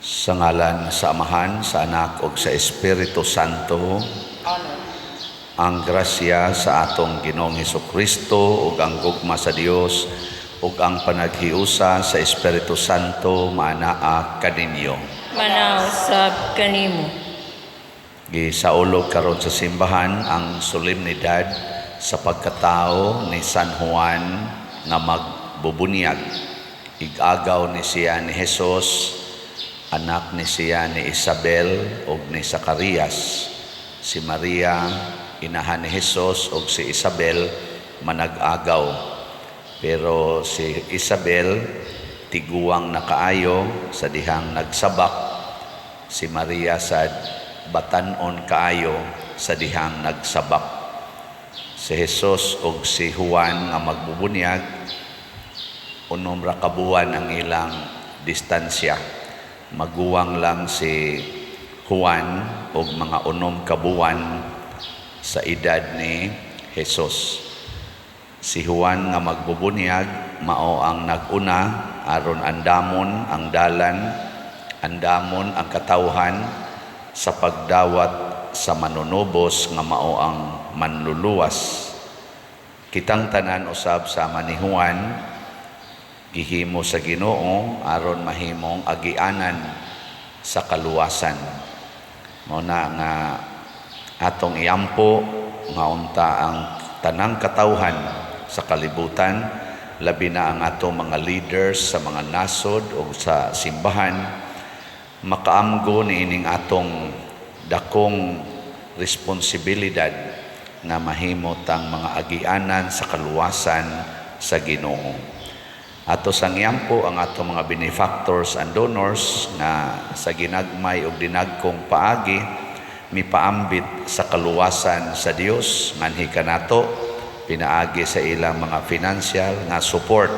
Sa ngalan sa Amahan, sa Anak ug sa Espiritu Santo. Amen. Ang grasya sa atong Ginoong Kristo ug ang gugma sa Dios ug ang panaghiusa sa Espiritu Santo maanaa kaninyo. Maanaa usab kanimo. Gisaulog karon sa simbahan ang solemnidad sa pagkatao ni San Juan nga magbubunyag. Igagaw ni siya ni Jesus, anak ni siya ni Isabel ug ni Zacarias. Si Maria, inahan ni Jesus, ug si Isabel manag-agaw. Pero si Isabel tiguang na kaayo sa dihang nagsabak, si Maria sad batan-on kaayo sa dihang nagsabak. Si Jesus ug si Juan nga magbubunyag, 6 ra ka buwan ang ilang distansya. Maguwang lang si Juan og mga 6 ka buwan sa edad ni Jesus. Si Juan nga magbubunyag mao ang nag-una aron andamon ang dalan, andamon ang katawhan sa pagdawat sa manunubos nga mao ang manluluwas. Kitang tanan usab sama ni Juan gihimo sa Ginoo aron mahimong agianan sa kaluwasan. Mao na nga atong iampo nga unta ang tanang katawhan sa kalibutan, labi na ang atong mga leaders sa mga nasod o sa simbahan, makaamgo niining atong dakong responsibilidad nga mahimo tang mga agianan sa kaluwasan sa Ginoo. Ato sang iampo ang atong mga benefactors and donors nga sa ginagmay ug dinagkong paagi mipaambit sa kaluwasan sa Dios nganhi kanato pinaagi sa ilang mga financial nga support,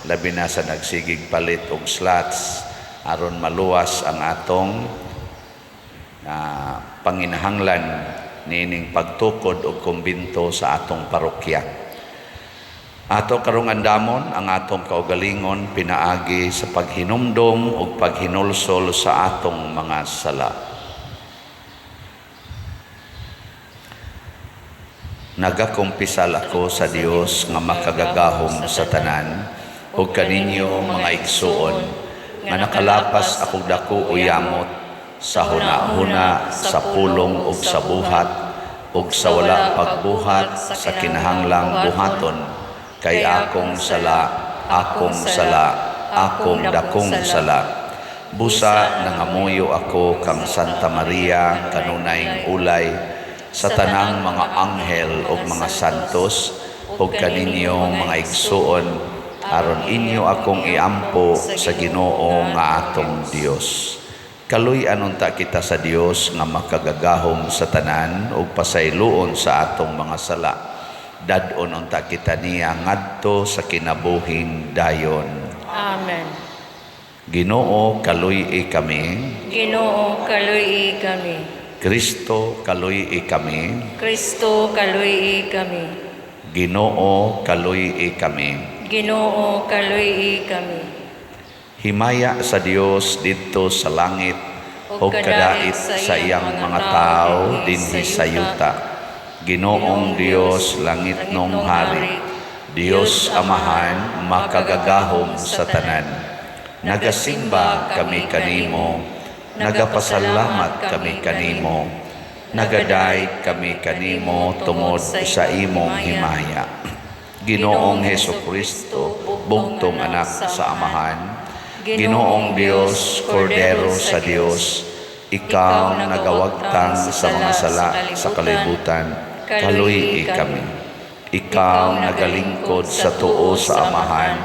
labi na sa nagsigig palit og slots aron maluwas ang atong panginahanglan niining pagtukod og kumbento sa atong parokya. Ato karong andamon ang atong kaugalingon pinaagi sa paghinumdom ug paghinulsol sa atong mga sala. Nagakumpisal ako sa Dios nga makagagahom sa tanan ug kaninyo, mga igsuon, nga nakalapas akong dako o yamot sa huna-huna, sa pulong ug sa buhat ug sa wala pagbuhat sa kinahanglang buhaton, kay akong sala, akong sala, akong dakong sala. Busa nangamuyo ako kang Santa Maria, kanunayng ulay, sa tanang mga anghel ug mga santos, ug kaninyo, mga igsuon, aron inyo akong iampo sa Ginoo nga atong Dios. Kaluy-an unta kita sa Dios nga makagagahom sa tanan ug pasayloon sa atong mga sala. Dad-on unta kita niya ngadto sa kinabuhing dayon. Amen. Ginoo, kaluy-i kami. Ginoo, kaluy-i kami. Kristo, kaluy-i kami. Kristo, kaluy-i kami. Ginoo, kaluy-i kami. Ginoo, kaluy-i kami. Himaya sa Dios didto sa langit ug kadait sa iyang mga tawo dinhi sa yuta. Ginoong Dios, langitnong hari, Dios Amahan, makagagahom sa tanan. Nagasimba kami kanimo, nagapasalamat kami kanimo, nagadayeg kami kanimo tungod sa imong himaya. Ginoong Heso Kristo, bugtong anak sa Amahan, Ginoong Dios, Kordero sa Dios, ikaw nagawagtang sa mga sala sa kalibutan, kaluy-i kami. Ikaw nagalingkod sa tuo sa Amahan,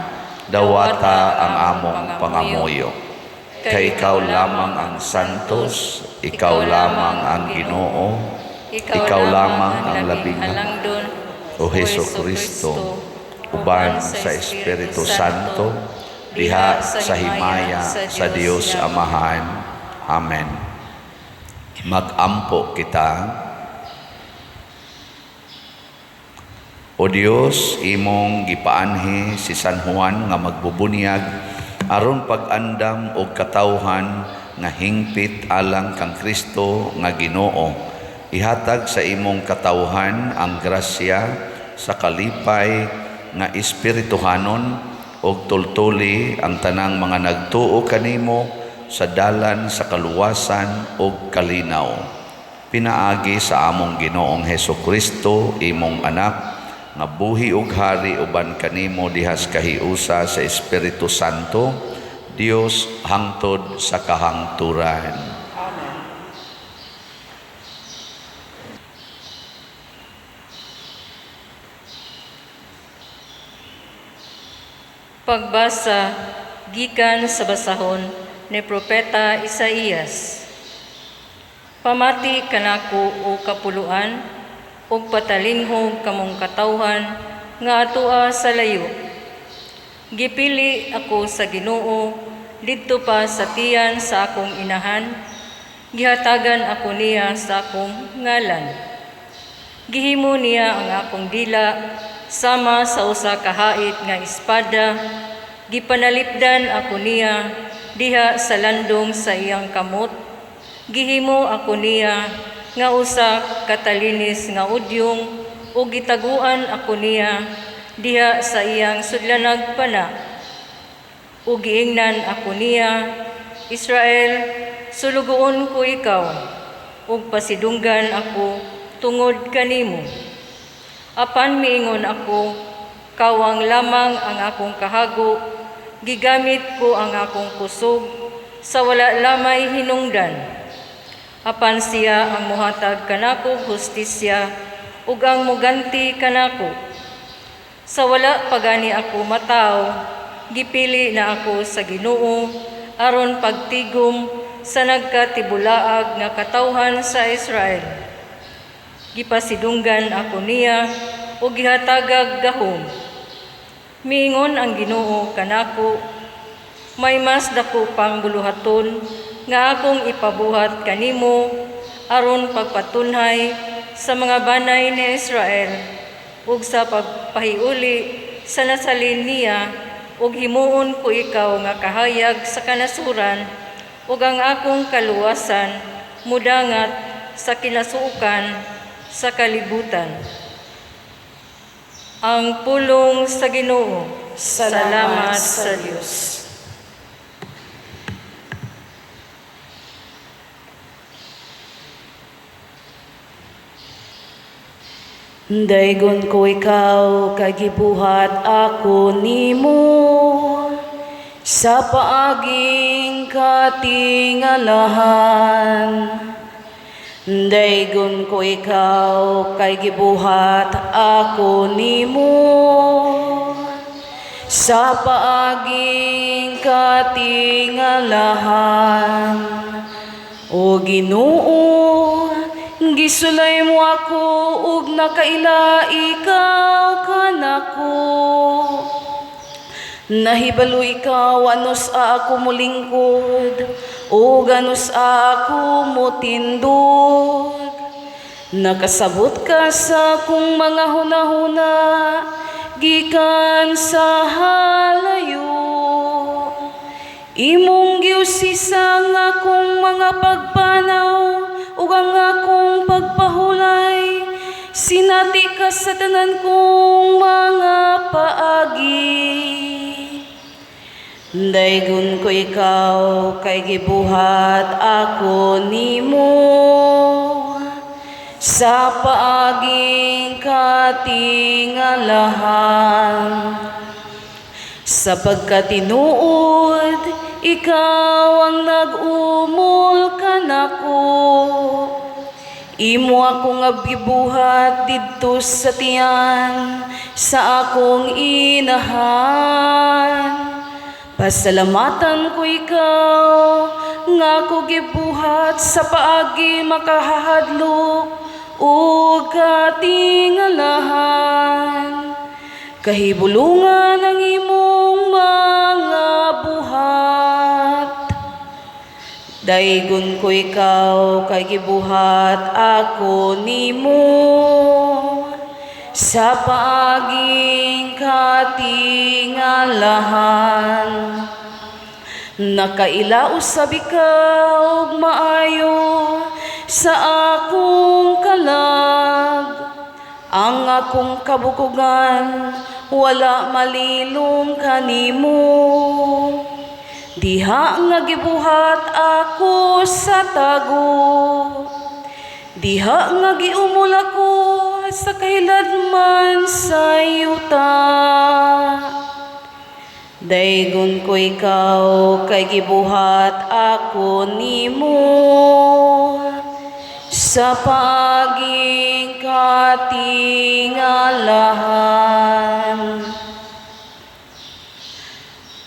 dawata ang among pangamuyo. Kay ikaw lamang ang santos, ikaw lamang ang Ginoo, ikaw lamang ang labing halangdon, O Heso Kristo, uban sa Espiritu Santo, diha sa himaya sa Dios Amahan. Amen. Magampo kita. O Dios, imong gipaanhi si San Juan nga magbubunyag aron pag-andam og katawhan nga hingpit alang kang Kristo nga Ginoo. Ihatag sa imong katawhan ang grasya sa kalipay nga espirituhanon ug tultuli ang tanang mga nagtuo kanimo sa dalan sa kaluwasan ug kalinaw. Pinaagi sa among Ginoong Hesus Kristo, imong anak, nga buhi ug hari uban kanimo dihas kahiusa sa Espiritu Santo, Dios hangtod sa kahangturan. Amen. Pagbasa gikan sa basahon ni Propeta Isaías. Pamati kanako, o kapuluan, ug patalinghog kamong katawhan nga atoa sa layo. Gipili ako sa Ginoo didto pa sa tiyan sa akong inahan. Gihatagan ako niya sa akong ngalan. Gihimo niya ang akong dila sama sa usa ka hait nga espada. Gipanalipdan ako niya diha sa landong sa iyang kamot. Gihimo ako niya nga usa ka talinis nga udyong ug gitaguan ako niya diha sa iyang sudlanag pana. Ug giingnan ako niya, "Israel, sulugoon ko ikaw, ug pasidunggan ako tungod kanimo." Apan miingon ako, "Kawang lamang ang akong kahago, gigamit ko ang akong kusog sa wala lamay hinungdan." Apan siya ang muhatag kanako hustisya ug ang muganti kanako. Sa wala pa gani ako matawo, gipili na ako sa Ginoo aron pagtigom sa nagkatibulaag nga katawhan sa Israel. Gipasidunggan ako niya ug gihatagag gahom. Miingon ang Ginoo kanako, "May mas dako pang buluhaton nga akong ipabuhat kanimo aron pagpatunhay sa mga banay ni Israel ug sa pagpahiuli sa nasalin niya, ug himuon ko ikaw nga kahayag sa kanasuran ug ang akong kaluwasan mudangat sa kinasuokan sa kalibutan." Ang pulong sa Ginoo. Salamat sa Dios. Daygon ko ikaw kay gibuhat ako nimo sa paaging katingalahan. Daygon ko ikaw kay gibuhat ako nimo sa paaging katingalahan. O Ginoo, gisulay mo ako ug nakaila ikaw kanako. Nahibalo ikaw anus-a ako mulingkod ug anus-a ako motindog. Nakasabot ka sa akong mga hunahuna gikan sa halayo. Imong giusisa ang akong mga pagpanaw ug ang akong pagpahulay. Sinati ka sa tanan kong mga paagi. Daygon ko ikaw kay gibuhat ako nimo sa paaging katingalahan. Sapagkat tinuod, ikaw ang nag-umol kanako. Imo akong gibuhat didto sa tiyan sa akong inahan. Pasalamatan ko ikaw nga ako gibuhat sa paagi makahadlok ug katingalahan. Kahibulungan ang imong mga buhat. Daygon ko ikaw kay gibuhat ako nimo sa paaging katingalahan. Nakaila usab ikaw og maayo sa akong kalag. Ang akong kabukogan wala malilong kanimo. Diha nga gibuhat ako sa tago, diha nga giumol ako sa kahiladman sa yuta. Daygon ko ikaw kay gibuhat ako nimo sa paaging katingalahan.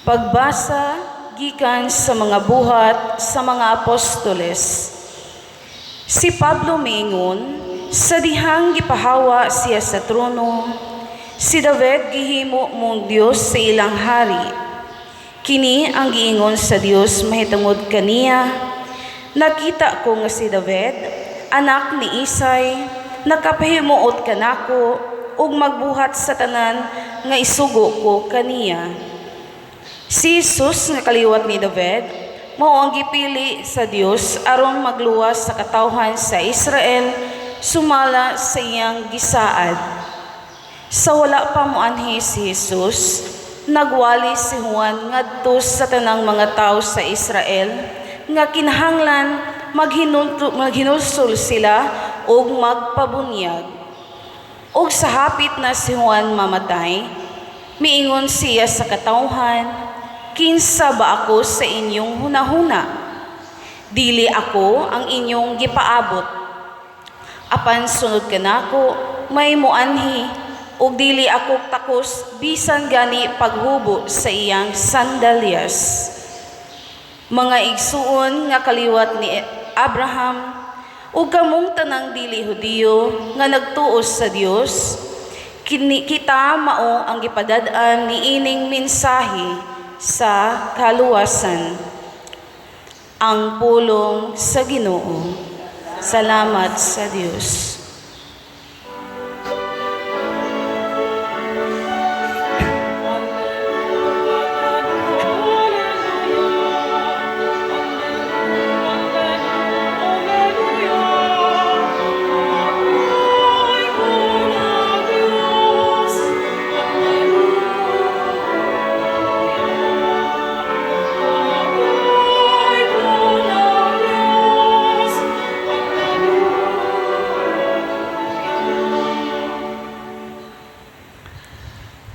Pagbasa gikan sa mga Buhat sa mga Apostoles. Si Pablo miingon, sa dihang gipahawa siya sa trono, si David gihimo mong Dios sa ilang hari. Kini ang giingon sa Dios mahitungod kaniya: "Nakita ko nga si David, anak ni Isay, nakapahimuot kanako ug magbuhat sa tanan nga isugo ko kaniya." Si Jesus nga kaliwat ni David, mao ang gipili sa Dios aron magluwas sa katawhan sa Israel sumala sa iyang gisaad. Sa wala pa moanhi si Jesus, nagwali si Juan ngadto sa tanang mga tawo sa Israel nga kinahanglan maghinulsol sila ug magpabunyag. Ug sa hapit na si Juan mamatay, miingon siya sa katawhan, "Kinsa ba ako sa inyong hunahuna? Dili ako ang inyong gipaabot. Apan sunod kanako may muanhi ug dili ako takos bisan gani paghubo sa iyang sandalyas." Mga igsuon nga kaliwat ni Abraham ug kamong tanang dili Hudiyo nga nagtuo sa Dios, kini kita mao ang gipadad-an niining mensahe sa kaluwasan. Ang pulong sa Ginoo. Salamat sa Dios.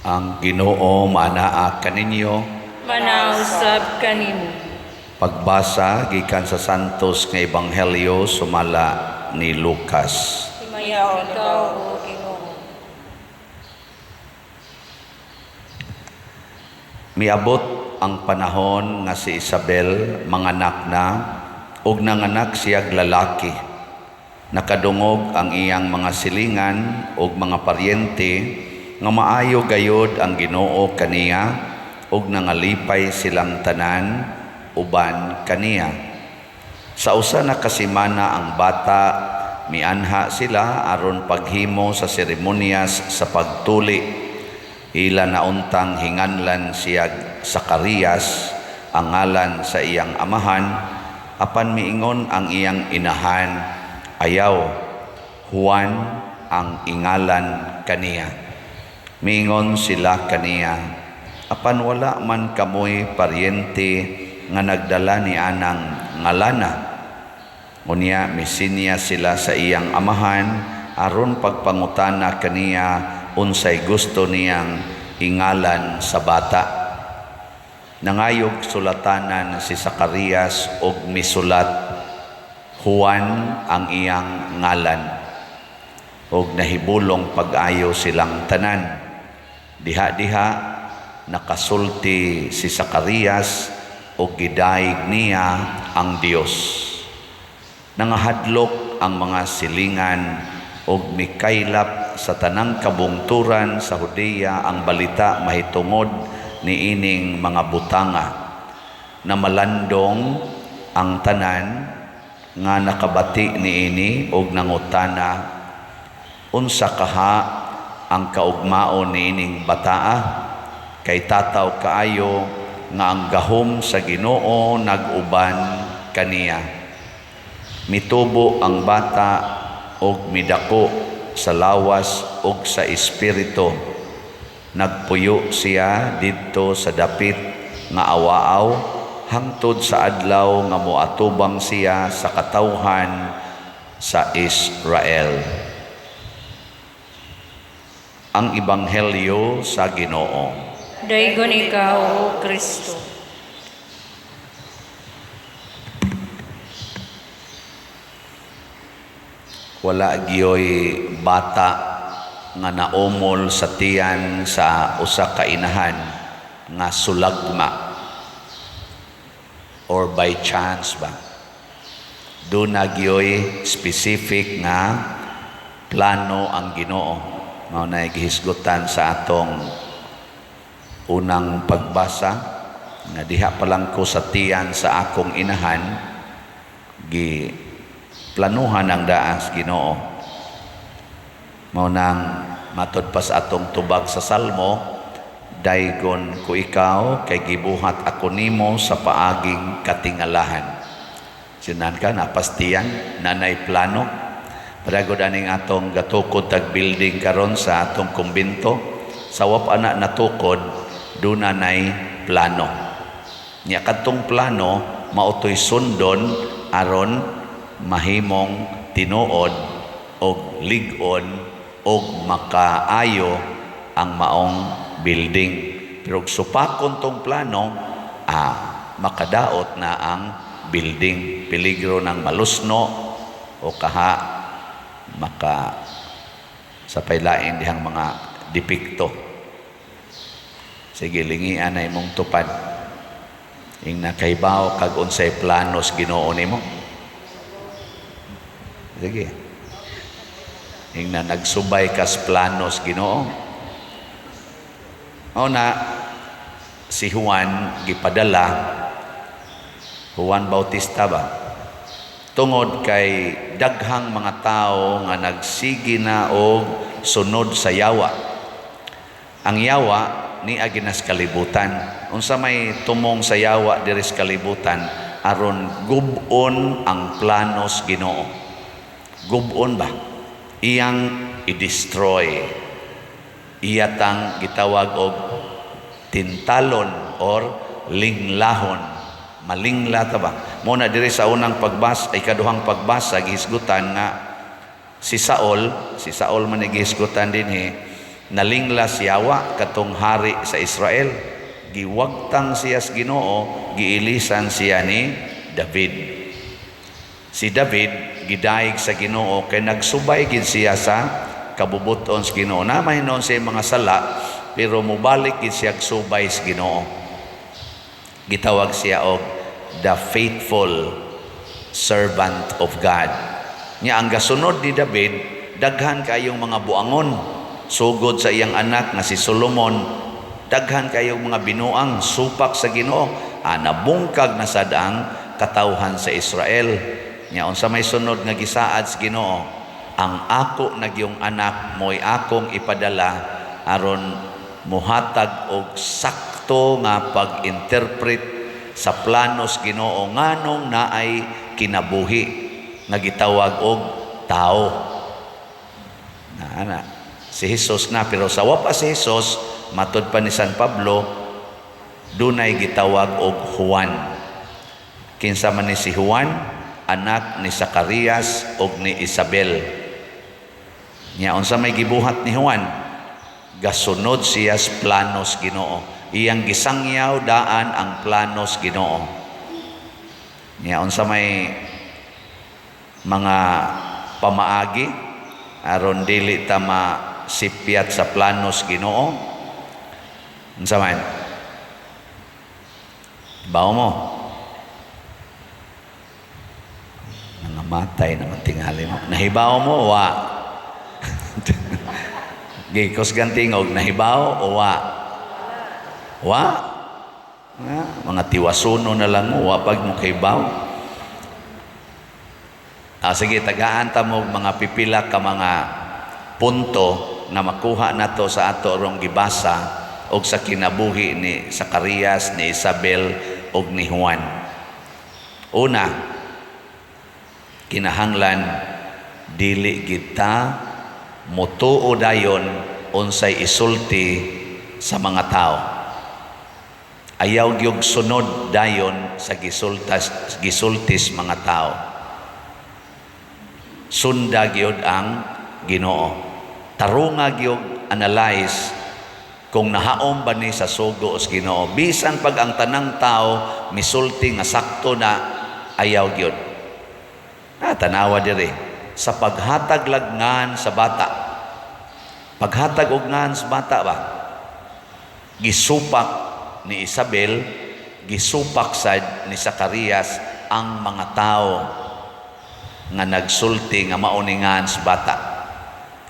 Ang Ginoo manaa kaninyo. Manausab kanimo. Pagbasa gikan sa Santos nga Ebanghelyo sumala ni Lucas. Himayaon ikaw, O Ginoo. Miabot ang panahon nga si Isabel manganak na ug nanganak siyag lalaki. Nakadungog ang iyang mga silingan ug mga paryente nga maayo gayod ang Ginoo kaniya ug nangalipay silang tanan uban kaniya. Sa usa na ka semana ang bata, mianha sila aron paghimo sa seremonyas sa pagtuli. Ila na untang hinganlan siyag Sakarias, ang ngalan sa iyang amahan, apan miingon ang iyang inahan, "Ayaw, Juan ang ingalan kaniya." Miingon sila kaniya, "Apan wala man kamoy paryente nga nagdala ni anang ngalana." Unya misinya sila sa iyang amahan aron pagpangutana kaniya unsay gusto niyang ingalan sa bata. Nangayog sulatanan si Sakarias og misulat, "Juan ang iyang ngalan." Og nahibulong pag-ayo silang tanan. Diha-diha nakasulti si Sakarias og gidayeg niya ang Dios. Nangahadlok ang mga silingan og mikaylap sa tanang kabungturan sa Judea ang balita mahitungod niining mga butanga. Namalandong ang tanan nga nakabati niini og nangutana, "Unsa kaha ang kaugmaon niining bataa? Kay tataw kaayo nga ang gahom sa Ginoo nag-uban kaniya. Mitubo ang bata og midako sa lawas ug sa espiritu. Nagpuyo siya didto sa dapit nga awaaw hangtod sa adlaw nga moatubang siya sa katawhan sa Israel. Ang Ebanghelyo sa Ginoo. Daygon ikaw, O Kristo. Wala gyoy bata nga naumol sa tiyan sa usa ka inahan nga sulagma or by chance ba. Duna gyoy specific nga plano ang Ginoo. Mao na gihisgutan sa atong unang pagbasa nga diha pa lang ko sa tiyan sa akong inahan, gi planuhan ang daas Ginoo. Mao nang matod pa sa atong tubag sa Salmo, daygon ko ikaw kay gibuhat ako nimo sa paaging katingalahan. Sinan ka napastiyan nanay plano. Padagod aning atong gatukod tag building karon sa atong kumbento, sa wa pa na natukod, duna nay plano. Nya kadtong plano mao toy sundon aron mahimong tinuod og lig-on og makaayo ang maong building. Pero supakon tong plano, makadaot na ang building. Peligro ng malusno o kaha maka sa paylain dihang mga depekto. Sige, lingian na imong tupad. Ing nakaibaw kag unsay planos Ginoo nimo. Sige. Ing na nagsubay kas planos Ginoo. O na si Juan gipadala, Juan Bautista ba? Tungod kay daghang mga tao nga nagsigi na og sunod sa yawa. Ang yawa niagi nas kalibutan. Unsa may tumong sa yawa diri sa kalibutan aron gub-on ang planos Ginoo. Gub-on ba? Iyang i-destroy. Iya tang gitawag og tintalon or linglahon. Malingla ta ba? Mo na diri sa unang pagbasa, ay kaduhang pagbasa, gihisgutan nga si Saul man gihisgutan dinhi, nalingla siyawa katong hari sa Israel. Giwagtang siya sa Ginoo, giilisan siya ni David. Si David gidayeg sa Ginoo kay nagsubay gid siya sa kabubuton sa Ginoo. Na may noon siya mga sala, pero mobalik gid siya subay sa Ginoo. Gitawag siya og the faithful servant of God. Nya ang gasunod ni David, daghan kayong mga buangon. Sugod sa iyang anak nga si Solomon, daghan kayong mga binuang supak sa Ginoo. Nabungkag na sad ang katawhan sa Israel. Nya unsa may sunod nga gisaad sa Ginoo, ang ako nagyong anak mo'y akong ipadala aron muhatag og sakto nga pag-interpret sa planos Ginoo nganong naay kinabuhi nga gitawag og tao. Na, si Jesus na, pero sa wa pa si Jesus, matud pa ni San Pablo, dunay gitawag og Juan. Kinsa man ni si Juan? Anak ni Zacarias og ni Isabel. Nya unsa may gibuhat ni Juan? Gasunod siya sa planos Ginoo. Iyang gisangyaw daan ang planos Ginoo. Nya unsa may mga pamaagi aron dili ta masipyat sa planos Ginoo? Unsa man? Bawo mo. Nangamatay naman tingali mo. Nahibaw mo wa. Gikos gantingog, nahibaw o wa? Wa? Mga tiwasuno na lang mo, wa pag mo kahibaw. Sige, tagaan ta mo mga pipila ka mga punto na makuha nato sa ato rong gibasa og sa kinabuhi ni Zacarias, ni Isabel ug ni Juan. Una, kinahanglan dili kita motuo dayon unsay isulti sa mga tao. Ayaw gyud sunod dayon sa gisultis mga tao. Sunda gyud ang Ginoo. Tarunga gyud analyze kung nahaom ba ni sa sugo sa Ginoo. Bisan pag ang tanang tao misulti nga sakto na, ayaw gyud. Ah, tanawa diri sa paghatag lag ngan sa bata. Paghatag og ngan sa bata ba? Gisupak ni Isabel, gisupak sad ni Zacarias ang mga tao nga nagsulti nga mao ni ngan sa bata.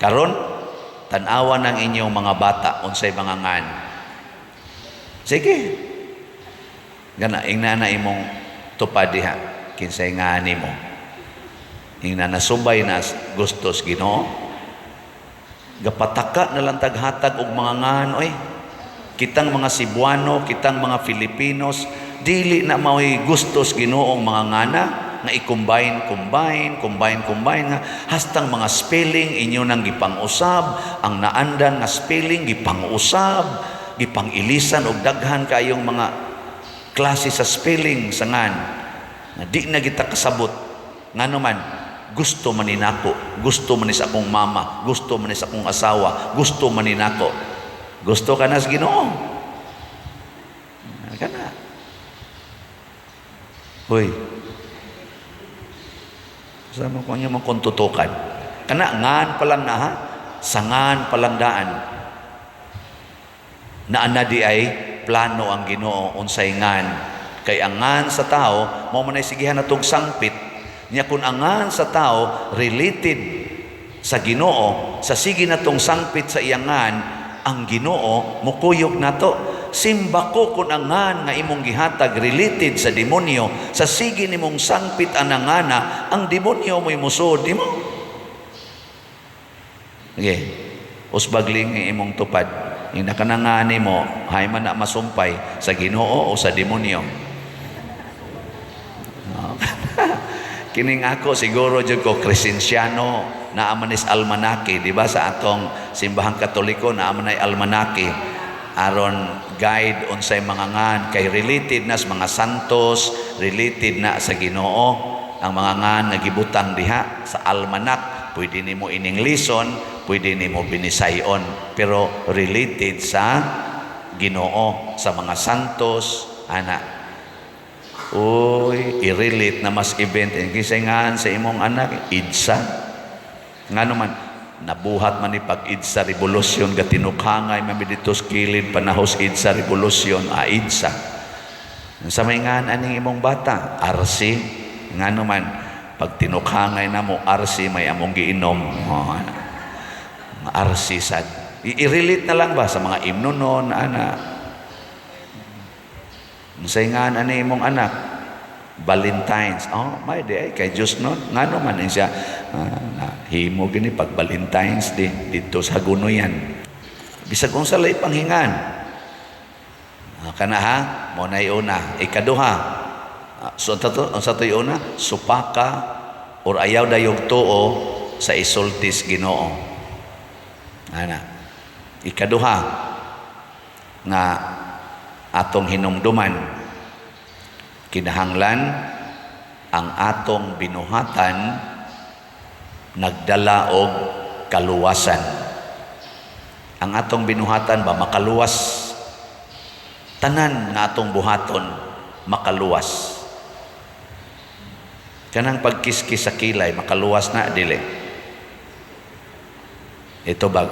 Karon, tan-awa ng inyong mga bata unsay mga ngan. Sige. Gana ingna na imong tupad diha kinsay ngan nimo. Ingna nasubay na gustos Ginoo. Gapataka na lang taghatag og mga ngan oy. Kitang mga Cebuano, kitang mga Filipinos, dili na mao'y gustos Ginoong mga ngana nga i-combine, combine, combine, combine nga hastang mga spelling inyo nang gipang-usab, ang naandan nga spelling gipang-usab, gipang-ilisan og daghan kayong mga klase sa spelling sa ngan nga di na kita kasabot. Ngano man, gusto man ni nako, gusto man ni sa akong mama, gusto man ni sa akong asawa, gusto man ni nako. Gusto ka na sa Ginoo. Kana. Hoy. Sa mo kung mo kung tutukan. Kana ngan pa lang na ha. Sangan pa lang daan. Naa na di ay plano ang Ginoo unsay ngan. Kay ang ngan sa tao mao man ay sigihan natong sangpit. Nya kun ang ngan sa tao related sa Ginoo, sa sige natong sangpit sa iyang ngan, ang Ginoo mukuyog nato. Simba ko kun ang ngan nga imong gihatag related sa demonyo, sa sige nimong sangpit anangana, ang demonyo mo'y musuod nimo. Okay. Usbagling imong tupad. Yung nakanangani mo, hay man na masumpay sa Ginoo o sa demonyo. No. Kining ako siguro jud ko Crescenciano, naa man is almanake, di ba, sa atong simbahang Katoliko naa man ay almanake aron guide unsay mga ngan kay related na sa mga santos, related na sa Ginoo ang mga ngan nga gibutang diha sa almanak. Pwede nimo ining lison, pwede nimo binisayon, pero related sa Ginoo, sa mga santos ana. Uy, i-relate na mas event. Kisay ngan sa imong anak, EDSA. Ngano man, nabuhat man ni pag EDSA Revolution, gatinukangay man dito sa kilid panahos EDSA Revolution, ah, EDSA. Sa may ngan aning imong bata, RC. Ngano man, pag tinukhangay na mo, RC may among giinom. Oh, ana. RC sad. I-relate na lang ba sa mga imnonon, ana. Unsay ngan ani imong anak? Valentine's. Oh, may di ay kay Diyos no. Ngano man eh siya na, himo gini pag Valentine's Day dito sa Gunoyan. Bisag unsa lay panghingan. Ah, kana ha, mo na una. Ikaduha. Ah, so unsa to una? Supaka or ayaw dayog tuo sa isultis Ginoo. Ana. Ikaduha nga atong hinumduman, kinahanglan ang atong binuhatan nagdala og kaluwasan. Ang atong binuhatan ba makaluwas? Tanan nga atong buhaton makaluwas. Kanang pagkiskis sa kilay, makaluwas na dili? Ito bag.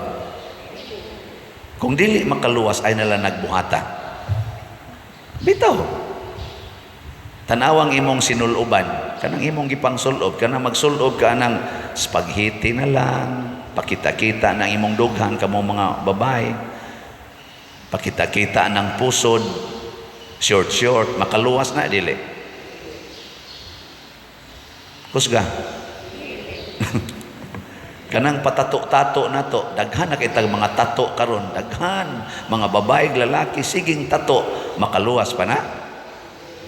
Kung dili makaluwas ay nala nagbuhata. Bitaw. Tanawang imong sinuloban, kanang imong gipangsulob, kanang magsulob ka nang spaghetti na lang, pakita-kita ng imong dughan kamo mga babae, pakita-kita ng pusod, short short, makaluwas na dili? Kusga. Kanang patato-tato nato, daghan na kay tag mga tato karon, daghan mga babae, lalaki siging tato, makaluwas pa na?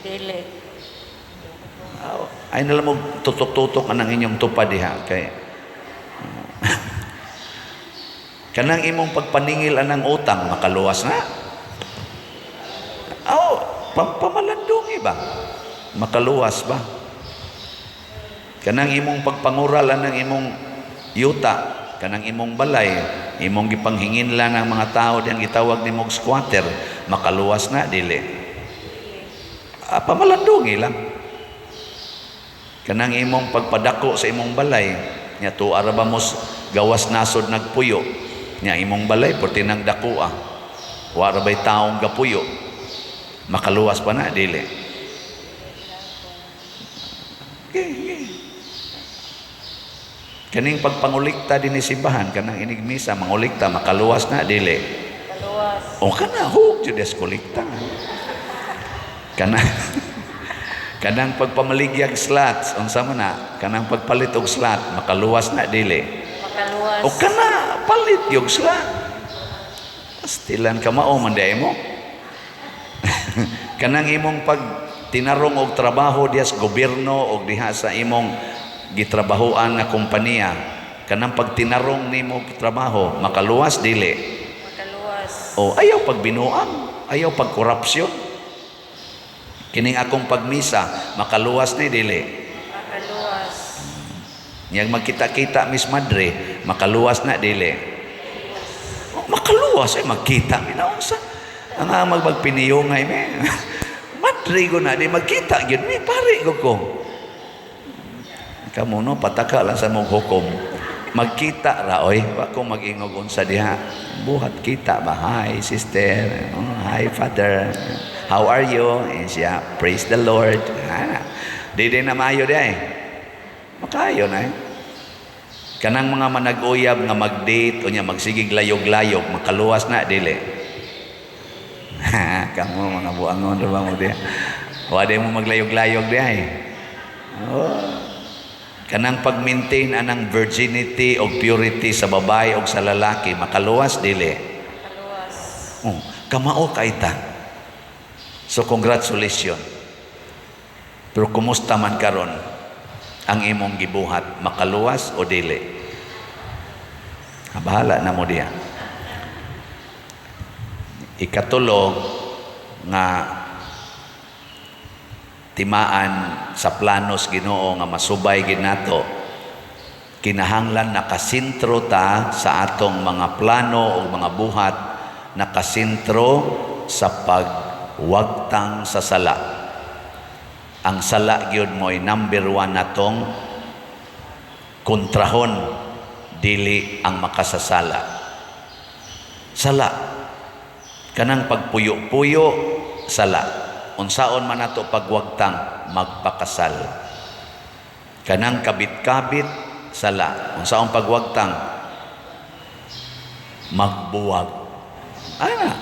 Dili. Ay na lang mo tutok-tutok anang inyong tupad diha kay kanang imong pagpaningil anang utang, makaluwas na? Aw, pamalandungi ba? Makaluwas ba? Kanang imong pagpangural anang imong yuta, kanang imong balay, imong gipanghinginlan ang mga tao diyang gitawag nimong squatter, makaluwas na, dili? Ah, pamalandungi lang. Kanang imong pagpadako sa imong balay, nya tuwa ra ba mo gawas nasod nagpuyo, nya imong balay porti nang dakoa. Wa ra bay taong gapuyo. Makaluwas pa na, dili? Okay. Kaning pagpangulikta dinhi simbahan, kanang inigmisa, mangulikta, makaluwas na, dili? Kaluwas. O kana, hug jud des kolekta. Kanang pagpamaligyag slots, unsa man na, kanang pagpalit og slot, makaluwas na, dili? Makaluwas. O kana, palit yung slot. Pastilan ka, mao man di mo. Kanang imong pag tinarong og trabaho diha sa gobyerno og diha sa imong gitrabahoan nga kompanya, kanang pagtinarong nimo trabaho, makaluwas, dili? Makaluwas. O ayaw pagbinuang, ayaw pagkorupsyon. Kining akong pagmisa, makaluwas ni, dili? Makaluwas. Niyang magkita-kita Miss Madre, makaluwas na, dili? O, makaluwas ay magkita minaunsa. Ang magpiniyongay me. Madre ko na di magkita gyud mi pare ko ko. Kamo no pataka lang sa mong hukom. Magkita ra oy, wa ko mag-ingog unsa diha. Buhat kita ba? Hi, sister. Oh, hi, father. How are you? Eh, siya, praise the Lord. Ah, di din na maayo di ay. Makayo na eh. Kanang mga manag-uyab nga mag-date o niya magsigig layog-layog, makaluwas na, dili? Kamo mga buangon ra ba mo diha? Wa di mo maglayog-layog di ay. Oh. Kanang pag-maintain anang virginity o purity sa babae o sa lalaki, makaluwas, dili? Makaluwas. Oh, kamao kay ta. So congratulations. Pero kumusta man karon ang imong gibuhat, makaluwas o dili? Ah, bahala na mo diha. Ikatulo nga timaan sa planos Ginoo nga masubay gid nato, kinahanglan nakasentro ta sa atong mga plano o mga buhat, nakasentro sa pagwagtang sa sala. Ang sala gyud mo'y number 1 natong kontrahon, dili ang makasasala. Sala kanang pagpuyo-puyo, sala. Unsaon man nato pagwagtang? Magpakasal. Kanang kabit-kabit, sala. Unsaon pagwagtang? Magbuwag. Ana.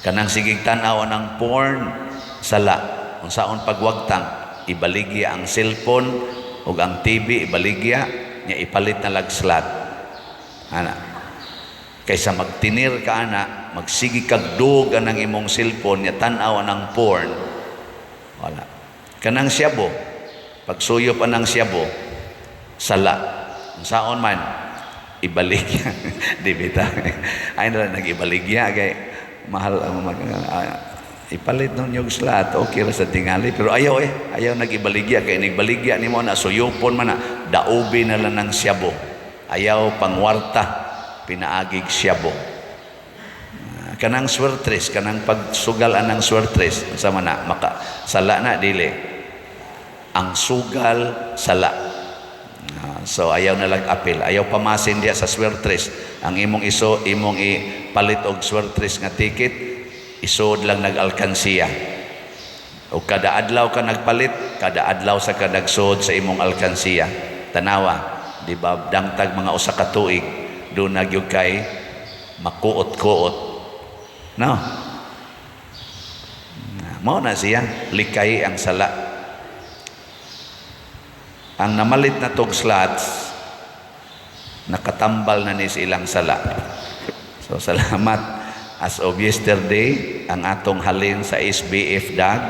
Kanang sigig tan-aw ng porn, sala. Unsaon pagwagtang? Ibaligya ang cellphone ug ang TV, ibaligya nya ipalit na lag slot. Ana. Kaysa magtinir ka ana, magsigi kag dug anang imong cellphone nya tan-aw anang porn. Wala. Kanang siyabo, pagsuyop anang siyabo, sala. Unsaon man ibaligya. Di bita. Ay na lang nag-ibaligya kay mahal ang ipalit nun yung slot, okay ra sa tingali, pero ayaw eh, ayaw nag-ibaligya kay nigbaligya nimo na suyupon man na daubi na lang ng siyabo. Ayaw pangwarta pinaagig siyabo. Kanang swertres, kanang pagsugal anang swertres, unsa man na maka sala na, dili? Ang sugal, sala. So ayaw na lang apil, ayaw pamasin diya sa swertres. Ang imong iso, imong ipalit og swertres nga ticket, isod lang nag-alkansiya. O kada adlaw ka nagpalit, kada adlaw sa ka nagsod sa imong alkansiya. Tanawa, di ba dangtag mga usa ka tuig, doon na gyud kay makuot-kuot. No? Mao na siya, likay ang sala. Ang namalit na tog slots, Nakatambal na ni sa ilang sala. So salamat, as of yesterday ang atong halin sa SBF DAG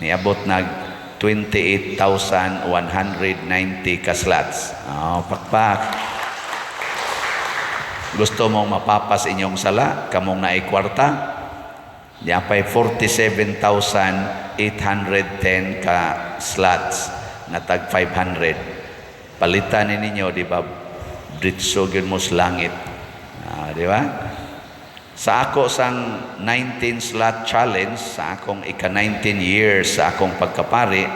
niabot nag 28,190 ka slots. Oh, pakpak. Gusto mong mapapas inyong sala, kamong naay kwarta, di pay 47,810 ka slots na tag 500. Palitan ni ninyo, di ba? Diretso gyud mo sa langit. Ah, di ba? Sa ako sang 19 slot challenge, sa akong ika-19 years sa akong pagkapari,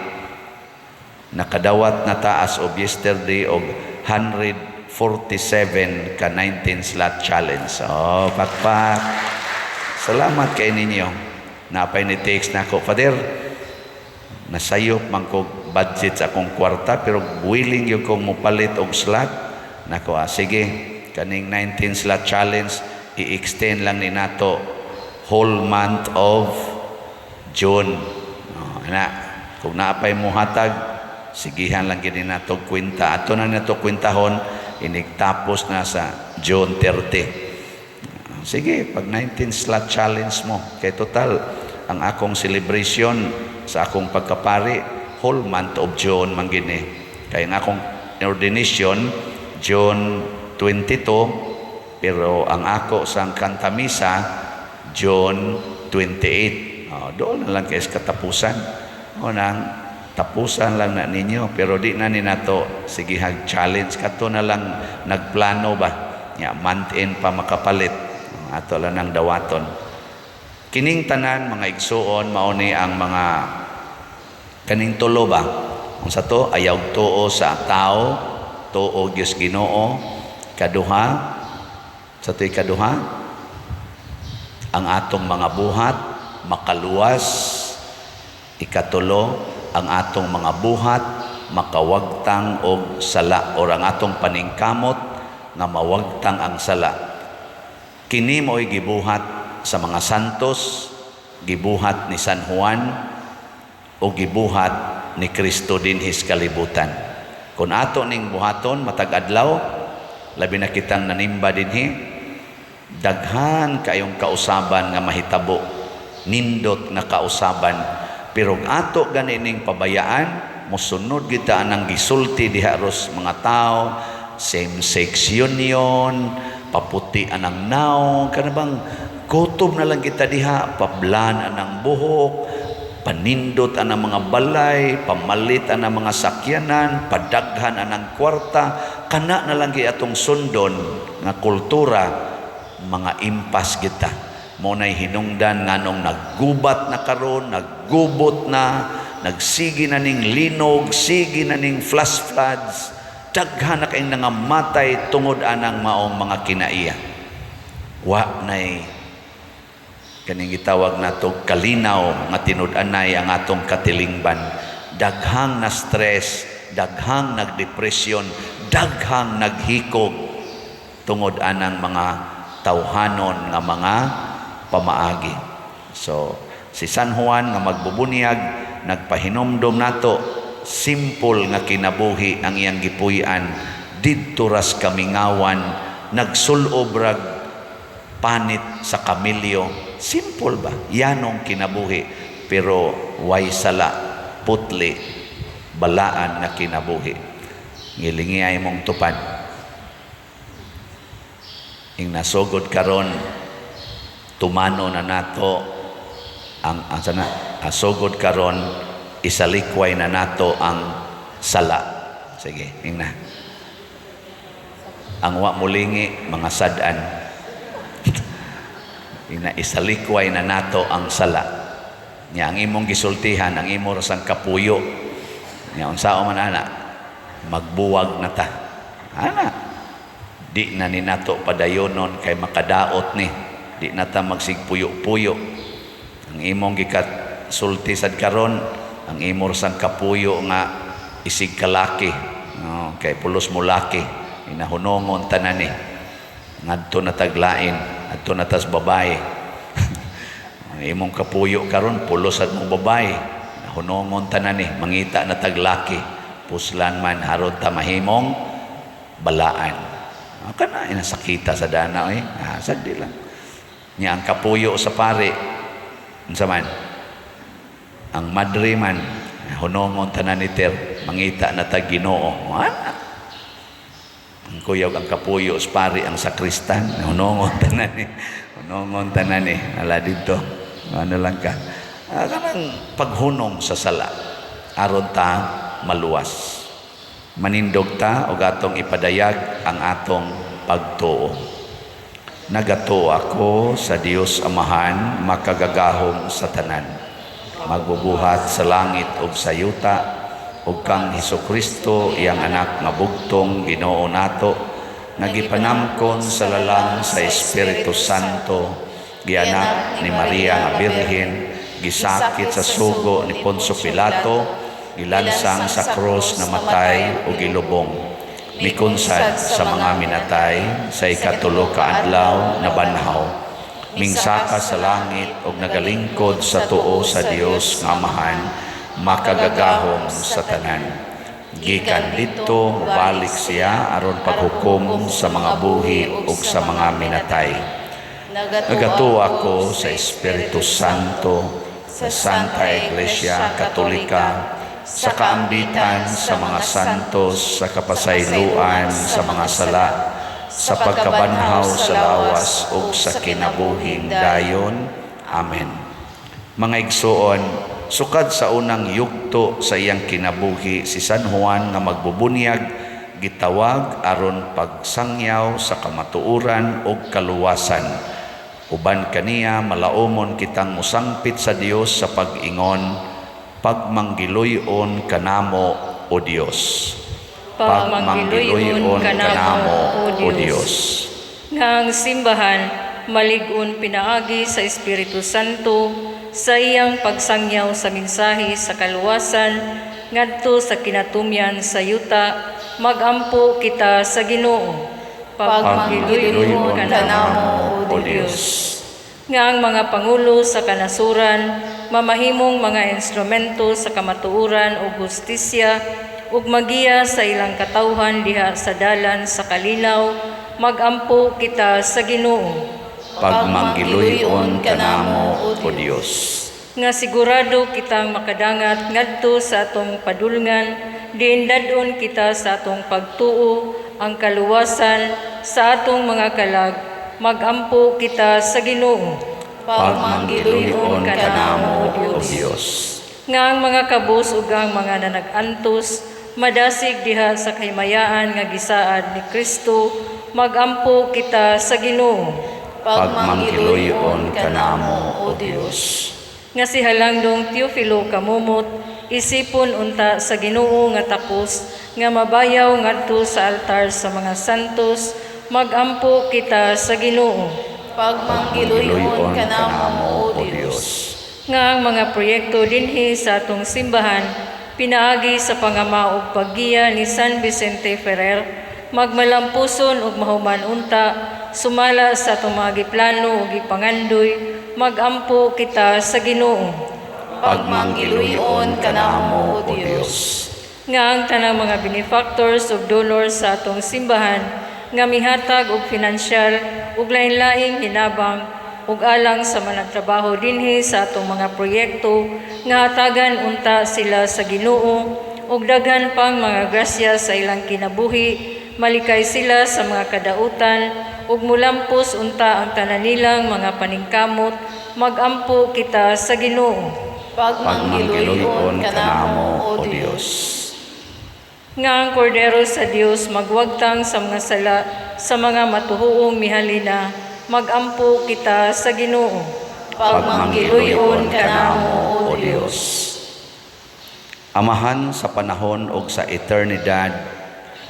nakadawat na ta as of yesterday og 147 ka 19 slot challenge. Oh, pakpak. Salamat kay ninyo. Napay ni text na ako, "Father, nasayop man ko budget sa akong kwarta pero willing gyud kong mopalit og slot." Nako, ah, sige, kaning 19 slot challenge i-extend lang ni nato whole month of June. Oh, ana, kung naapay mo hatag, sigihan lang gid nato kwenta. Ato na nato kwentahon inigtapos na sa June 30. Sige, pag 19 slot challenge mo, kay total ang akong celebration sa akong pagkapari whole month of June man gini. Kay ang akong ordination June 22, pero ang ako sang kantamisa June 28. Oh, doon na lang kay sa katapusan. O nang tapusan lang na ninyo, pero di na ni nato sige hag challenge, kato na lang nagplano ba nya, month end pa makapalit, ato lang nang dawaton. Kining tanan, mga igsuon, mao ni ang mga kaning tulo ba. Unsa to? Ayaw tuo sa tao, tuo gyud Ginoo. Kaduha sa to'y kaduha, ang atong mga buhat makaluwas. Ikatulo, ang atong mga buhat makawagtang og sala or ang atong paningkamot nga mawagtang ang sala. Kini mo'y gibuhat sa mga santos, gibuhat ni San Juan o gibuhat ni Kristo dinhi sa kalibutan. Kung ato ning buhaton matag adlaw, labi na kitang nanimba dinhi, daghan kayong kausaban nga mahitabo, nindot nga kausaban. Pero ato gani ning pabayaan, mosunod kita anang gisulti diha ros mga tao, same-sex union, paputi anang naong, kana bang kutob na lang kita diha, pablan anang buhok, panindot anang mga balay, pamalit anang mga sakyanan, padaghan anang kwarta, kana na lang atong sundon nga kultura, mga impas kita. Mo nay hinungdan nganong naggubat na karon, naggubot na, nagsige na ning linog, sige na ning flash floods, daghan na kayong nangamatay tungod anang maong mga kinaiya. Wa nay kaning gitawag nato kalinaw nga tinud-anay ang atong katilingban. Daghang na stress, daghang nagdepresyon, daghang naghikog tungod anang mga tawhanon nga mga pamaagi. So si San Juan nga magbubunyag nagpahinomdom nato, simple nga kinabuhi ang iyang gipuy-an didto ras kamingawan, nagsulob rag panit sa kamilyo. Simple ba? Yanong kinabuhi. Pero way sala, putli, balaan nga kinabuhi. Ngilingi ay mong tupad. Ing nasugod karon, tumano na nato ang sana, asugod karon isalikway na nato ang sala. Sige, ing na. Ang wa mulingi, mga sad-an. Ina, isalikway na nato ang sala. Nya ang imong gisultihan, ang imo rasang kapuyo. Nya unsa man ana, magbuwag na ta. Ana. Di na ni nato padayonon kay makadaot ni. Di na ta magsigpuyo-puyo. Ang imong gikat sulti sad karon, ang imo rasang kapuyo nga isig kalaki. No, kay pulos mo laki. Inahunongon tanan ni. Ngadto na taglain, adto na tas babae. Ang imong kapuyo karon pulos sad mo babae. Nahunongon tanan ni, mangita na taglaki. Puslan man haron ta mahimong balaan. Ah, kana inasakita sa dana eh. Ah, sagdi lang. Nya ang kapuyo sa pare, unsa man? Ang madre man, hunongon tanan ni Ter, mangita na tag Ginoo. Ah, ang kuyog ang kapuyo sa pare ang sakristan, hunongon tanan ni. Hunongon tanan ni. Ala dito. Ano lang ka. Ah, kanang paghunong sa sala aron ta maluwas. Manindog ta og atong ipadayag ang atong pagtuo. Nagatuo ako sa Dios Amahan, makagagahom sa tanan, magbubuhat sa langit ug sa yuta, ug kang Hesukristo, iyang anak nga bugtong Ginoo nato, nga gipanamkon sa lalang sa Espiritu Santo, gianak ni Maria nga Birhen, gisakit sa sugo ni Poncio Pilato, gilansang sa krus, namatay ug gilubong, mikunsad sa mga minatay, sa ikatulo ka adlaw nabanhaw, mingsaka sa langit ug nagalingkod sa tuo sa Dios nga Amahan, makagagahom sa tanan. Gikan didto mobalik siya aron paghukom sa mga buhi ug sa mga minatay. Nagatuo ako sa Espiritu Santo, sa Santa Iglesia Katolika, sa kaambitan sa mga santos, sa kapasayloan sa mga sala, sa pagkabanhaw sa lawas ug sa kinabuhing dayon. Amen. Mga igsuon, sukad sa unang yugto sa iyang kinabuhi, si San Juan nga Magbubunyag gitawag aron pagsangyaw sa kamatuoran ug kaluwasan. Uban kaniya malaumon kitang musangpit sa Dios sa pag-ingon, "Pagmanggiluy-on kanamo, O Dios." Pagmanggiluy-on kanamo, O Dios. Nga ang simbahan malig-on pinaagi sa Espiritu Santo sa iyang pagsangyaw sa mensahe sa kaluwasan ngadto sa kinatumyan sa yuta, magampo kita sa Ginoo. Pagmanggiluy-on kanamo, O Dios. Nga ang mga pangulo sa kanasuran mamahimong mga instrumento sa kamatuoran ug hustisya ug magiya sa ilang katawhan diha sa dalan sa kalinaw, magampo kita sa Ginoo. Pagmanggiluy-on kanamo, O Dios. Nga sigurado kitang makadangat ngadto sa atong padulngan, diin dad-on kita sa atong pagtuo ang kaluwasan sa atong mga kalag, magampo kita sa Ginoo. Pagmanggiluy-on kanamo, O Dios. Nga ang mga kabus ug ang mga nanag-antos madasig diha sa kahimayaan nga gisaad ni Kristo, magampo kita sa Ginoo. Pagmanggiluy-on kanamo, O Dios. Nga si Halangdong Teofilo Camomot isipon unta sa Ginoo nga takos nga mabayaw ngadto sa altar sa mga santos, magampo kita sa Ginoo. Pagmanggiluy-on kanamo, O Dios. Nga ang mga proyekto dinhi sa atong simbahan pinaagi sa pangama ug paggiya ni San Vicente Ferrer magmalampuson ug mahuman unta sumala sa atong mga giplano ug gipangandoy, magampo kita sa Ginoo. Pagmanggiluy-on kanamo, O Dios. Nga ang tanang mga benefactors ug donors sa atong simbahan nga mihatag og pinansyal ug lain-laing hinabang ug alang sa managtrabaho dinhi sa atong mga proyekto, nga hatagan unta sila sa Ginoo ug daghan pang mga grasya sa ilang kinabuhi, malikay sila sa mga kadautan ug mulampos unta ang tanan nilang mga paningkamot, magampo kita sa Ginoo. Pagmanggiluy-on kanamo, O Dios. Nga ang Kordero sa Dios magwagtang sa mga sala sa mga matuhuong mihalina, magampo kita sa Ginoo. Pagmanggiluy-on kanamo, O Dios. Amahan sa panahon ug sa eternidad,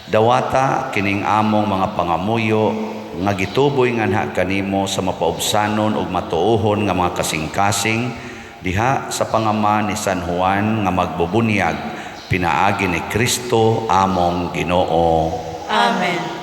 dawata kining among mga pangamuyo nga gituboy nganha kanimo sa mapaubsanon ug matuohon nga mga kasing-kasing diha sa pangama ni San Juan nga Magbubunyag, pinaagi ni Kristo among Ginoo. Amen.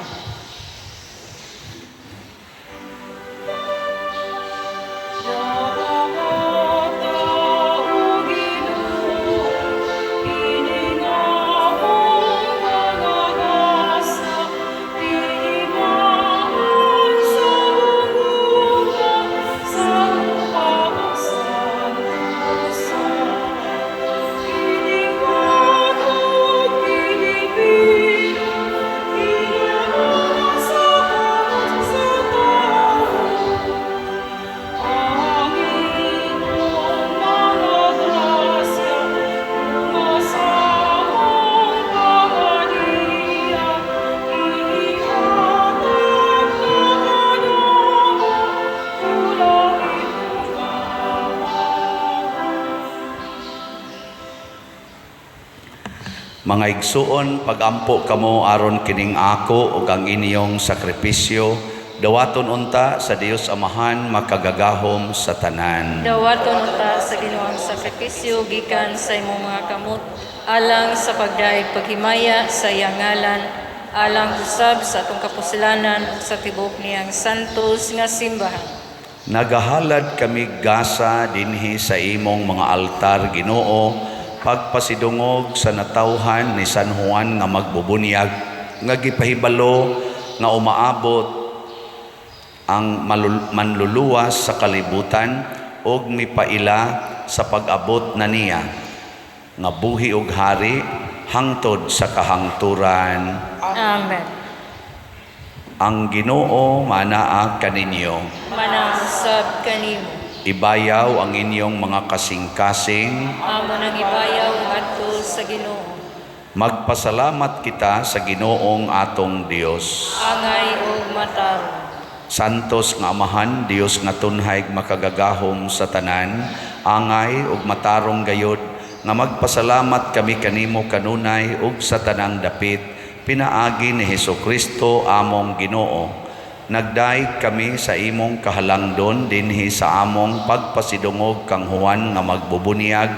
Mga igsuon, pagampo kamo aron kining ako ug ang inyong sakripisyo dawaton unta sa Dios Amahan makagagahom sa tanan. Dawaton unta sa Ginoo ang sakripisyo gikan sa imong mga kamot alang sa pagdaig paghimaya sa iyang ngalan, alang usab sa atong kapuslanan ug sa tibuok niyang santos nga simbahan. Nagahalad kami gasa dinhi sa imong mga altar, Ginoo, pagpasidungog sa natawhan ni San Juan nga magbubunyag nga gipahibalo nga umaabot ang manluluwas sa kalibutan ug mipaila sa pag-abot na niya nga buhi ug hari hangtod sa kahangturan. Amen. Ang Ginoo manaa kaninyo. Manang usab kanimo. Ibayaw ang inyong mga kasing-kasing. Amo nang ibayaw ngadto sa Ginoo. Magpasalamat kita sa Ginoong atong Dios. Angay ug matarong. Santos nga Amahan, Dios nga tunhay makagagahom sa tanan, angay ug matarong gayod nga magpasalamat kami kanimo kanunay ug sa tanang dapit pinaagi ni Hesukristo among Ginoo. Nagdaig kami sa imong kahalangdon dinhi sa among pagpasidungog kang Juan nga magbubunyag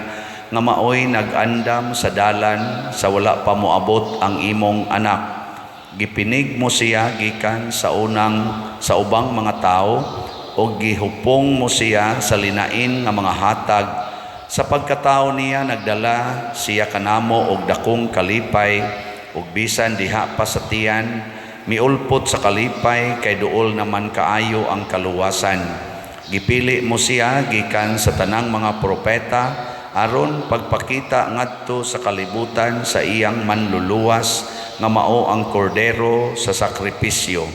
nga maoy nag-andam sa dalan sa wala pa moabot ang imong anak. Gipinig mo siya gikan sa unang sa ubang mga tawo ug gihupong mo siya sa linain nga mga hatag. Sa pagkatawo niya nagdala siya kanamo og dakong kalipay ug bisan diha pa sa tiyan miulpot sa kalipay kay duol naman kaayo ang kaluwasan. Gipili mo siya gikan sa tanang mga propeta aron pagpakita ngadto sa kalibutan sa iyang manluluwas nga mao ang kordero sa sakripisyo.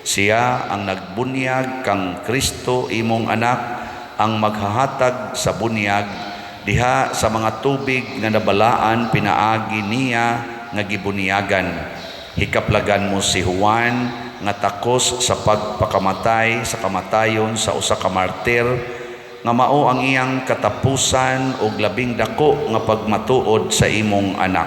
Siya ang nagbunyag kang Kristo imong anak, ang maghahatag sa bunyag diha sa mga tubig nga nabalaan pinaagi niya nga gibunyagan. Hikaplagan mo si Juan nga takos sa pagpakamatay sa kamatayon sa usa ka martir nga mao ang iyang katapusan og labing dako nga pagmatuod sa imong anak.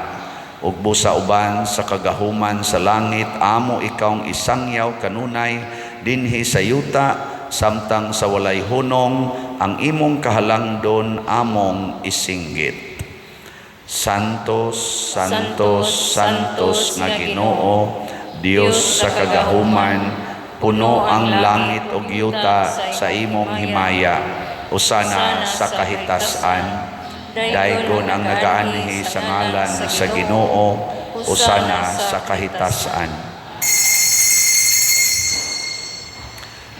Ug busa uban sa kagahuman sa langit amo ikawng isangyaw kanunay dinhi sa yuta samtang sa walay hunong ang imong kahalangdon among isinggit. Santos, Santos, Santos nga Ginoo, Dios sa kagahuman, puno ang langit ug yuta sa imong himaya. Usana sa kahitasan, daygon ang nagaanhi sa ngalan sa Ginoo, usana sa kahitasan.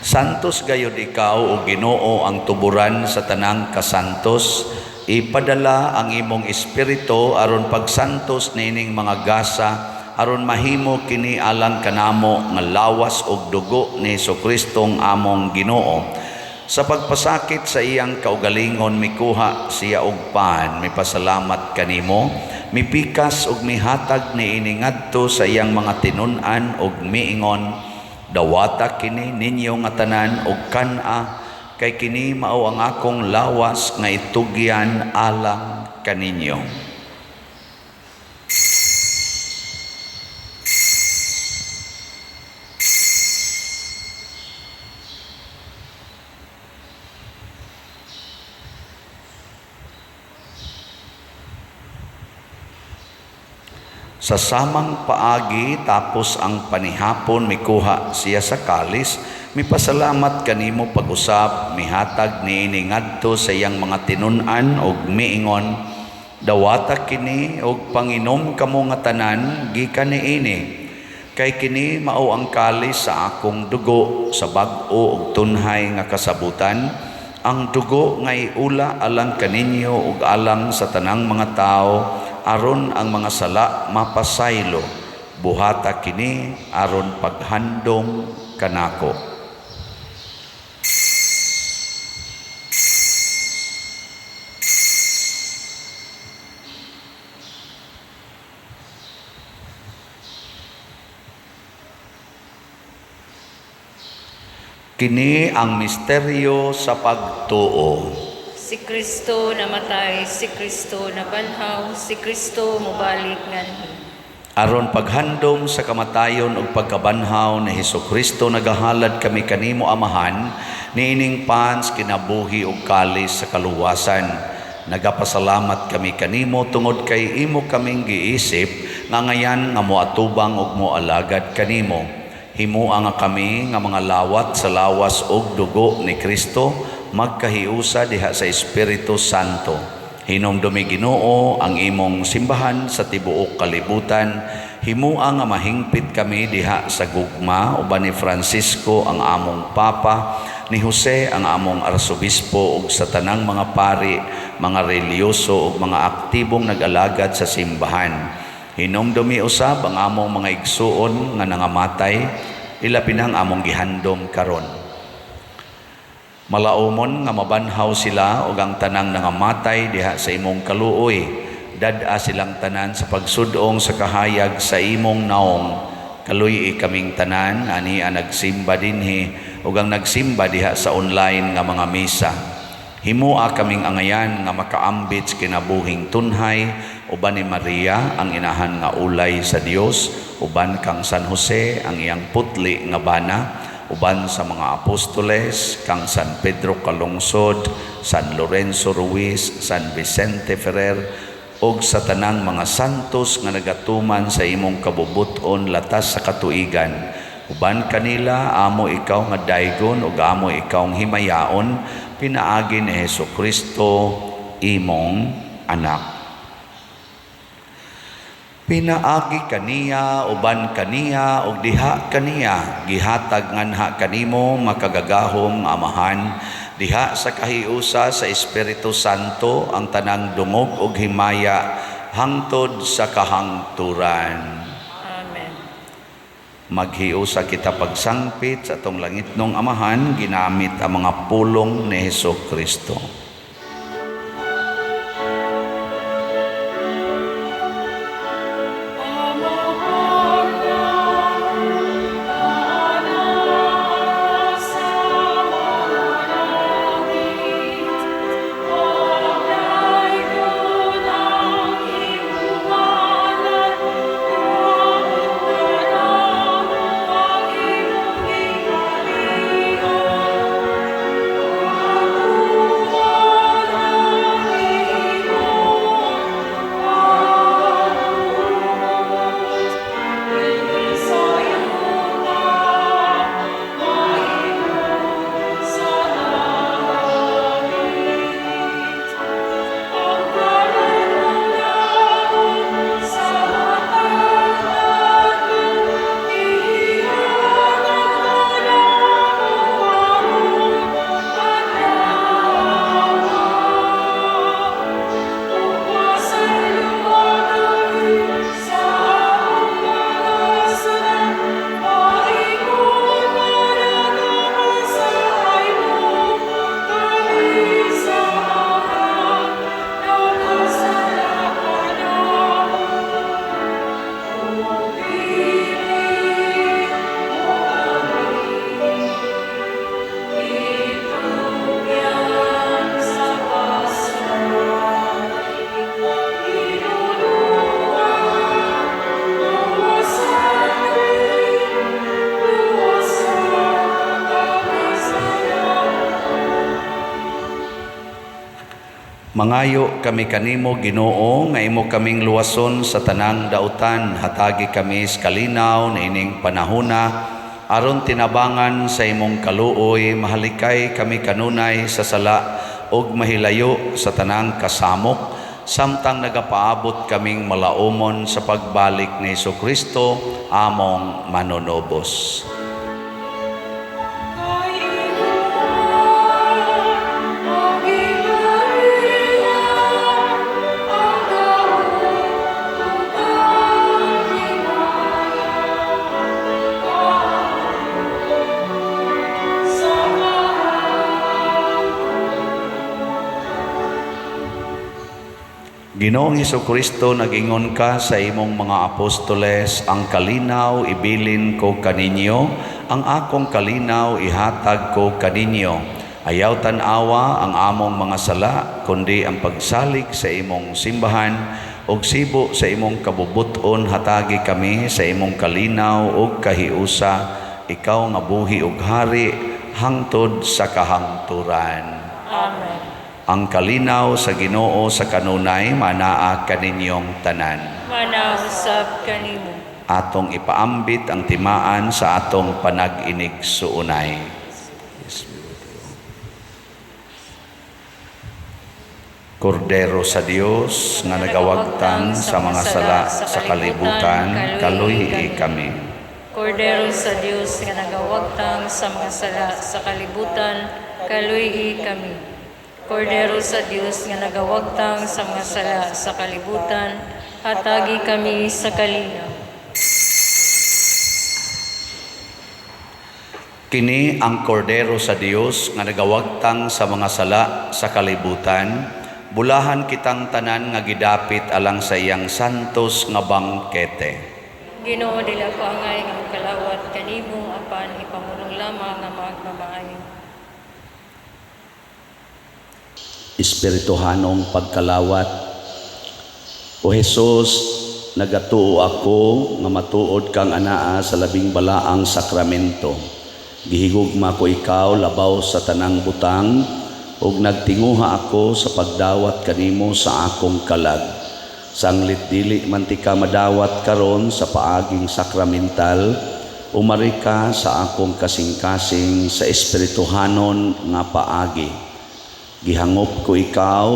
Santos gayud ikaw o Ginoo ang tuburan sa tanang kasantos. Ipadala ang imong espiritu aron pagsantos niining mga gasa aron mahimo kini alang kanamo nga lawas ug dugo ni Hesukristong among Ginoo. Sa pagpasakit sa iyang kaugalingon mikuha siya og pan, mipasalamat kanimo, mipikas ug mihatag niini ngadto sa iyang mga tinun-an ug miingon, dawata kini ninyo nga tanan og kan-a, kay kini mao ang akong lawas nga itugyan alang kaninyo. Sa samang paagi tapos ang panihapon mikuha siya sa kalis, mipasalamat kanimo pag-usap, mihatag niini ngadto sa iyang mga tinun-an og miingon, dawata kini og panginom kamo nga tanan gikan niini, kay kini mao ang kalis sa akong dugo sa bag-o og tunhay nga kasabutan, ang dugo nga iula alang kaninyo ug alang sa tanang mga tawo aron ang mga sala mapasaylo. Buhata kini aron paghandom kanako. Kini ang misteryo sa pagtuo. Si Kristo namatay, si Kristo nabanhaw, si Kristo mobalik nganhi. Aron paghandom sa kamatayon ug pagkabanhaw ni Hesukristo, nagahalad kami kanimo, Amahan, niining pans kinabuhi ug kalis sa kaluwasan. Nagapasalamat kami kanimo tungod kay imo kaming giisip nga ngayan nga moatubang ug moalagad kanimo. Himoa nga kami nga mga lawat sa lawas ug dugo ni Kristo magkahiusa diha sa Espiritu Santo. Hinumdumi, Ginoo, ang imong simbahan sa tibuok kalibutan. Himoa nga mahingpit kami diha sa gugma uban ni Francisco ang among Papa, ni Jose ang among Arsobispo ug sa tanang mga pari, mga relihiyoso ug mga aktibong nag-alagad sa simbahan. Hinumdumi usab ang among mga igsuon nga nangamatay, ilabi nang among gihandom karon. Malaumon nga mabanhaw sila ug ang tanang nangamatay diha sa imong kaluoy. Dad-a silang tanan sa pagsudong sa kahayag sa imong naong. Kaluy-i kaming tanan ani ang nagsimba dinhi ug ang nagsimba diha sa online nga mga misa. Himoa kaming angayan nga makaambit sa kinabuhing tunhay uban ni Maria ang inahan nga ulay sa Dios, uban kang San Jose ang iyang putli nga bana, uban sa mga apostoles, kang San Pedro Calungsod, San Lorenzo Ruiz, San Vicente Ferrer, ug sa tanang mga santos nga nagatuman sa imong kabubut-on latas sa katuigan. Uban kanila amo ikaw nga daygon ug amo ikaw himayaon pinaagi ni Hesukristo imong anak. Pinaagi kaniya, uban kaniya, ug diha kaniya, gihatag nganha kanimo, makagagahom nga Amahan, diha sa kahiusa sa Espiritu Santo, ang tanang dungog ug himaya hangtod sa kahangturan. Amen. Maghiusa kita pagsangpit sa atong langitnong Amahan ginamit ang mga pulong ni Hesus Kristo. Mangayo kami kanimo, Ginoo, nga imo kaming luwason sa tanang dautan. Hatagi kami sa kalinaw niining panahona aron tinabangan sa imong kaluoy mahalikay kami kanunay sa sala ug mahilayo sa tanang kasamok samtang nagapaabot kaming malaumon sa pagbalik ni Hesukristo among manunubos. Ginoong Hesukristo, nagingon ka sa imong mga apostoles, "Ang kalinaw ibilin ko kaninyo, ang akong kalinaw ihatag ko kaninyo." Ayaw tan-awa ang among mga sala, kundi ang pagsalig sa imong simbahan ug sibo sa imong kabubut-on, hatagi kami sa imong kalinaw ug kahiusa, ikaw nga buhi ug hari hangtod sa kahangturan. Amen. Ang kalinaw sa Ginoo sa kanunay manaa kaninyong tanan. Manausab kanimo. Atong ipaambit ang timaan sa atong panag-inig-suunay. Kordero sa Dios nga nagawagtang sa mga sala sa kalibutan, kaluhi kami. Kordero sa Dios nga nagawagtang sa mga sala sa kalibutan, kaluhi kami. Kordero sa Dios nga nagawagtang sa mga sala sa kalibutan, hatagi kami sa kalinaw. Kini ang kordero sa Dios nga nagawagtang sa mga sala sa kalibutan, bulahan kitang tanan nga gidapit alang sa iyang santos nga bangkete. Ginoo, dili ako angay nga magkalawat kanimo, apan ipamulong lamang nga magmamaayo. Espirituhanong pagkalawat. O Hesus, nagatuo ako nga matuod kang anaa sa labing balaang sakramento. Gihigugma ko ikaw labaw sa tanang butang ug nagtinguha ako sa pagdawat kanimo sa akong kalag. Sanglit dili man ti ka madawat karon sa paaging sakramental, umari ka sa akong kasing-kasing sa espirituhanon nga paagi. Gihangop ko ikaw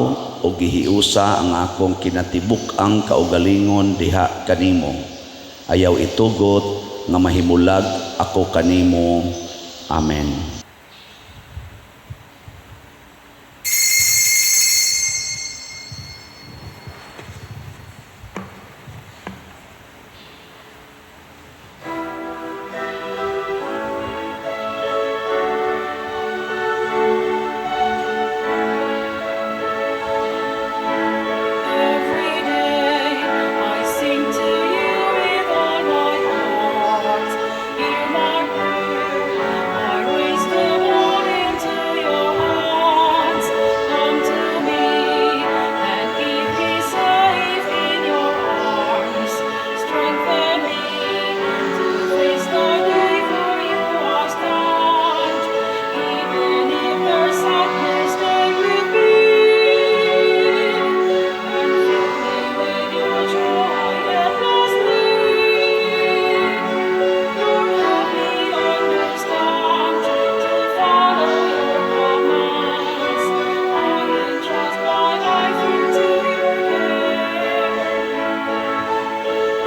o gihiusa ang akong kinatibuk-ang kaugalingon diha kanimo. Ayaw itugot nga mahimulag ako kanimo. Amen. Every day I sing to you with all my heart. Hear my prayer, I raise them all into your hands. Come to me and keep me safe in your arms. Strengthen me to face the day, for you I stand. Even if there's sadness, stay with me. And fill me with your joy endlessly. Lord, help me understand to follow your commands. I entrust my life into your care. My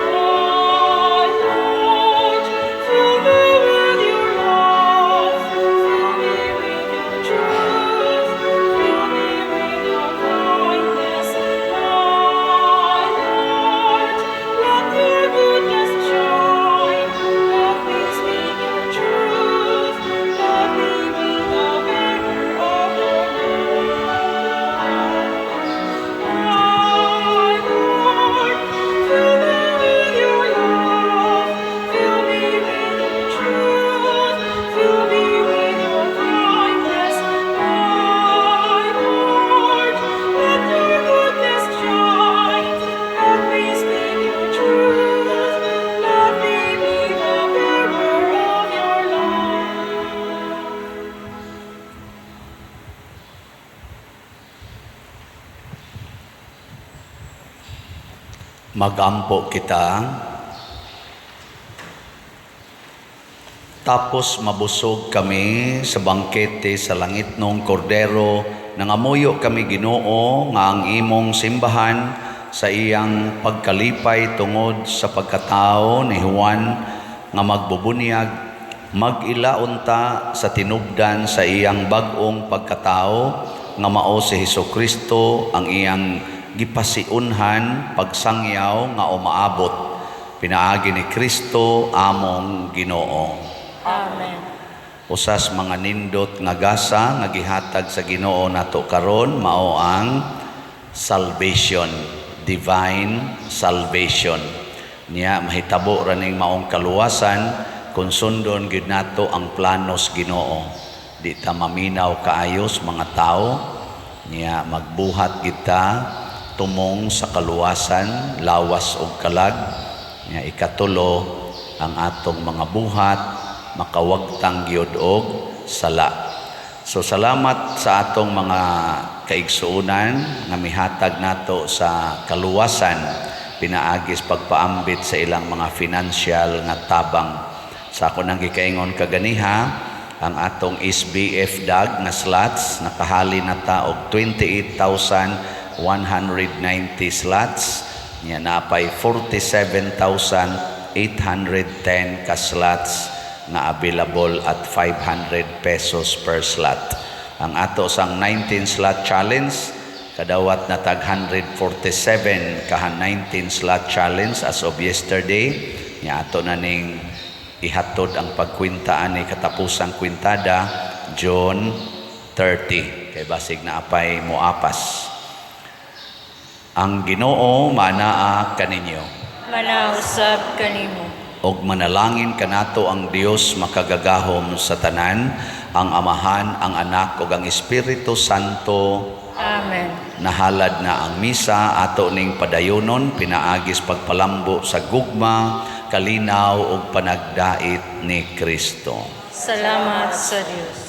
Lord, fill me with your love, fill me with your truth, fill me with your kindness. My Lord, let your goodness shine. Let me speak your truth. Let me be the bearer of your love. My Lord, fill me with your love, fill me with your truth, fill me with your kindness. My Lord, let your goodness shine. Let me speak your truth. Let me be the bearer of your love. Magampo kita. Tapos mabusog kami sa bangkete sa langit nung kordero, nangamuyo kami Ginoo nga ang imong simbahan sa iyang pagkalipay tungod sa pagkatao ni Juan nga magbubunyag, mag-ilaunta sa tinubdan sa iyang bag-ong pagkatao nga mao si Hesukristo ang iyang gipasiunhan pagsangyaw nga umaabot pinaagi ni Kristo among Ginoo. Amen. Usas mga nindot nga gasa nga gihatag sa Ginoo nato karon mao ang salvation, divine salvation. Niya mahitabo ra ning maong kaluwasan kung sundon gyud nato ang planos Ginoo. Di ta maminaw kaayos mga tao niya, magbuhat kita tumong sa kaluwasan, lawas ug kalag. Niya ikatulo, ang atong mga buhat makawagtang gyud og sala. So salamat sa atong mga kaigsuonan nga mihatag nato sa kaluwasan pinaagis pagpaambit sa ilang mga financial nga tabang. Sa ako nang gikaingon kaganiha, ang atong SBF DAG nga slots, nakahali na ta og 28,190 slots nya, napay 47,810 ka slots nga available at ₱500 per slot. Ang ato sang 19 slot challenge, kadawat na tag 147 kaha 19 slot challenge as of yesterday. Nya ato na ning ihatod ang pagkwenta ani katapusang kwintada June 30 kay basig na apay moapas. Ang Ginoo manaa kaninyo. Manausab kanimo. Og manalangin kanato ang Dios makagagahom sa tanan, ang Amahan, ang Anak ug ang Espiritu Santo. Amen. Nahalad na ang misa, ato ning padayonon pinaagis pagpalambo sa gugma, kalinaw ug panagdait ni Kristo. Salamat sa Dios.